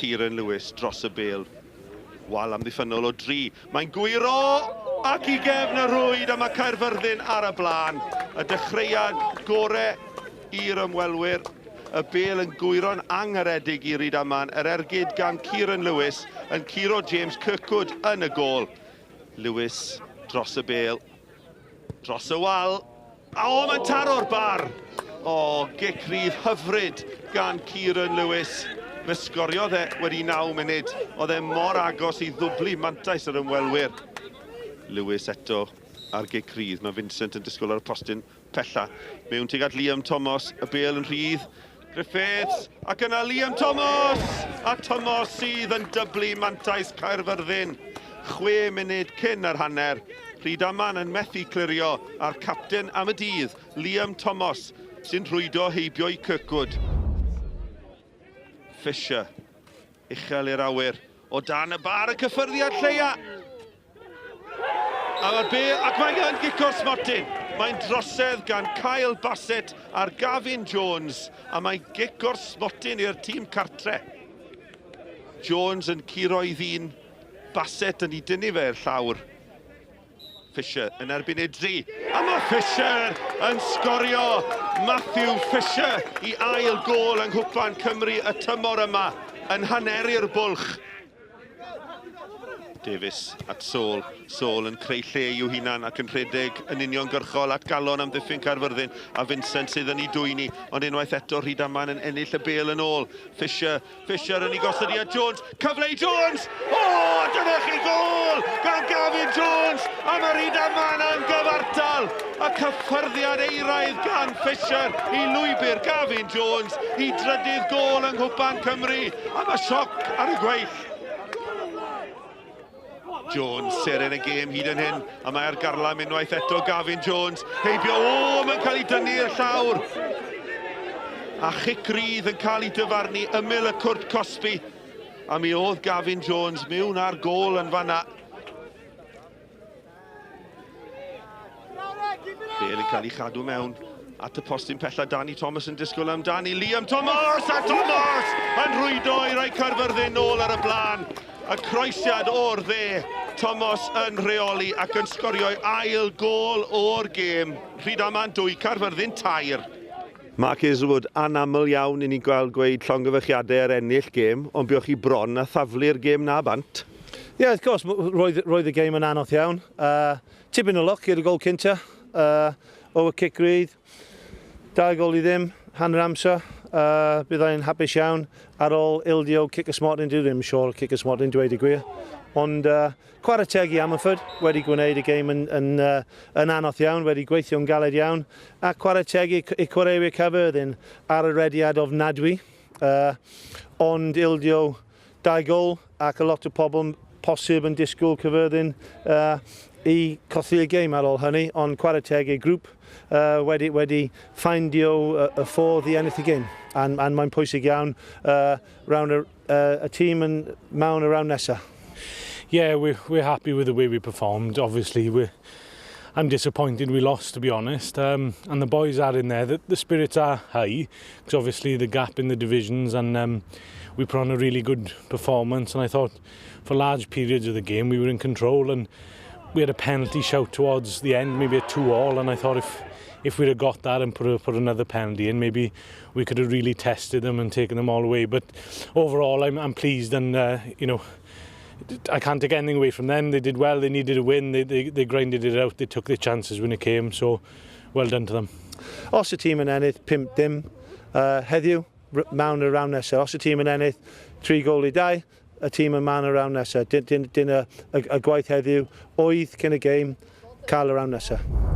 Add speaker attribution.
Speaker 1: Kieran Lewis dros y bêl. Wal amddiffynnol o dri. Mae'n gwyro ac i gefn y rhwyd a mae Caerfyrddin ar y blaen. Y dechreuad gore i'r ymwelwyr. Y bêl yn gwyro'n angharedig i Rydaman. Yr ergyd gan Kieran Lewis yn curo James Kirkwood yn y gôl. Lewis dros y bêl. Dros y wal. A o, mae'n taro'r bar! O, gic rydd hyfryd gan Kieran Lewis. Fe sgoriodd e wedi 9 munud. Oedd e mor agos i ddwblu mantais yr ymwelwyr. Lewis eto ar gic rydd. Mae Vincent yn disgwyl ar y postyn pella. Mewn tuag at Liam Thomas, y bêl yn rhydd. Griffiths, ac yna Liam Thomas! A Thomas sydd yn dyblu mantais Caerfyrddin. 6 munud cyn yr hanner. Rhydaman yn methu clirio a'r capten am y dydd, Liam Thomas, sy'n rhwydo heibio i Kirkwood. Fisher, uchel i'r awyr, o dan y bar y cyffyrddiad lleia. A mae'r bêl, ac mae'n yn gico'r smotyn. Mae'n drosedd gan Kyle Bassett ar Gavin Jones, a mae'n gico'r smotyn i'r tîm cartre. Jones yn curo i ddyn, Bassett yn ei dynnu fe i'r llawr. Fisher yn erbyn Idri. A mae Fisher yn sgorio! Matthew Fisher i ail gôl yng Nghwpan Cymru y tymor yma yn haneru'r bwlch. Davies at Saul. Saul yn creu lle i'w hunan ac yn rhedeg yn uniongyrchol at galon amddiffyn Caerfyrddin a Vincent sydd yn ei dwyni. Ond unwaith eto Rhydaman yn ennill y bêl yn ôl. Fisher Fisher yn ei gosod i at Jones. Cyfle i Jones! O, dyna chi gôl gan Gavin Jones! A mae Rhydaman yn gyfartal! Y cyffyrddiad eiraidd gan Fisher i lwybr Gavin Jones i drydydd gôl yng Nghwpan Cymru. A mae sioc ar y gweill. Jones, seren y gêm hyd yn hyn, a mae ar garlam unwaith eto Gavin Jones. Heibio, o, mae'n cael ei dynnu i'r llawr. A chic rydd yn cael ei dyfarnu ymyl y cwrt cosbi. A mi oedd Gavin Jones mewn ar gôl yn fanna. Bale yn cael ei chadw mewn at y postyn pella. Danny Thomas yn disgwyl amdani. Liam Thomas! A Thomas yn rhwydo i roi Caerfyrddin nôl ar y blaen. Y croesiad o'r dde. Thomas yn rheoli ac yn sgorio'i ail gôl o'r gêm. Rhydaman 2, Caerfyrddin 3. Mark Hazelwood, anaml iawn i ni'n gweld gweud llongyfarchiadau ar ennill gêm, ond buoch chi bron a thaflu'r gêm na bant.
Speaker 2: Ie, yeah, wrth gwrs, roedd, roedd y gêm yn anodd iawn. Tipyn o luck i'r gol cynta, o y cic rydd. 2-0, hanner amser. Byddai'n hapus iawn ar ôl ildio cic y smotyn. Dwi ddim yn siŵr cic y smotyn, dweud y gwir. Ond chwarae teg i Ammanford, wedi gwneud y gêm yn, yn, yn anodd iawn, wedi gweithio'n galed iawn. A chwarae teg i, i chwaraewyr Caerfyrddin ar y rediad ofnadwy. Ond ildio 2 gôl ac a lot o pobl posib yn disgwyl Caerfyrddin i colli y gêm ar ôl hynny, ond chwarae teg i'r grŵp wedi, wedi ffeindio y ffordd i ennill y gêm. A, a mae'n pwysig iawn round y, y tîm yn mewn y round nesaf.
Speaker 3: Yeah, we're happy with the way we performed. Obviously, I'm disappointed we lost, to be honest. And the boys are in there. The spirits are high, because obviously the gap in the divisions, and we put on a really good performance. And I thought for large periods of the game we were in control, and we had a penalty shout towards the end, maybe a 2-all, and I thought if we'd have got that and put another penalty in, maybe we could have really tested them and taken them all away. But overall, I'm pleased, and I can't take anything away from them. They did well, they needed a win, they grinded it out, they took their chances when it came, so well done to them.
Speaker 2: Os y tîm yn ennill 5-0 heddiw, mewn y round nesaf. Os y tîm yn ennill 3-2, y tîm yn mewn y round nesaf. Dyn y gwaith heddiw oedd cyn y gêm cael y round nesaf.